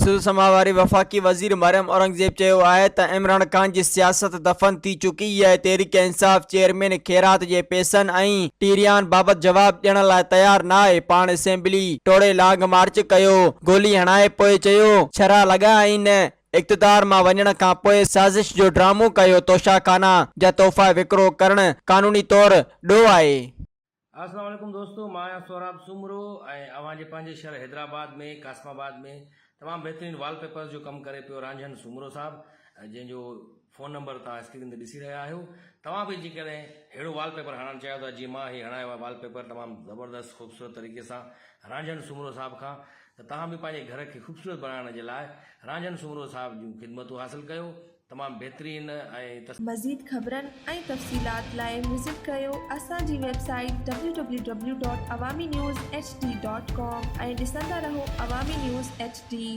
سڌ سماء واري وفاقي وزير مريم اورنگزيب چيو آهي ته عمران خان جي سياست دفن ٿي چڪي آهي، تحريڪ انصاف چيئرمين خيرات جي پئسن ۽ ٽيريان بابت جواب ڏيڻ لاء تيار ناهي، پاڻ اسيمبلي ٽوڙي لانگ مارچ ڪيو، گولي هڻائي پوء چيو ڇرا لڳا آهن، اقتدار مان وڃڻ کان پوء سازش جو ڊرامو ڪيو، توشا خانا جا تحفا وڪرو ڪرڻ قانوني طور ڏوهه آهي. السلام عليڪم دوستو مان آهيان سهراب سومرو ۽ اوهان جي پنهنجي شهر حيدرآباد ۾ قاسم آباد ۾ تمام بهترين وال پيپرز جو ڪم ڪري پيو رانجهن سومرو صاحب جنهن جو فون نمبر توهان اسڪرين تي ڏسي رهيا آهيو توهان به جيڪڏهن ههڙو وال پيپر هڻائڻ چاهيو ٿا جيئن مان هي هڻايو آهي وال پيپر تمام زبردست خوبصورت طريقي سان رانجهن سومرو صاحب کان ته توهان به پنهنجي گهر کي خوبصورت بڻائڻ جي لاء رانجهن سومرو صاحب جون خدمتون حاصل ڪيو تمام بهترين ۽. مزيد خبرن ۽ تفصيلات لاء وزٽ ڪريو اسان جي website W W W dot Awami news H D dot com ۽ ڏسندا رهو عوامي نيوز ايڇ ڊي.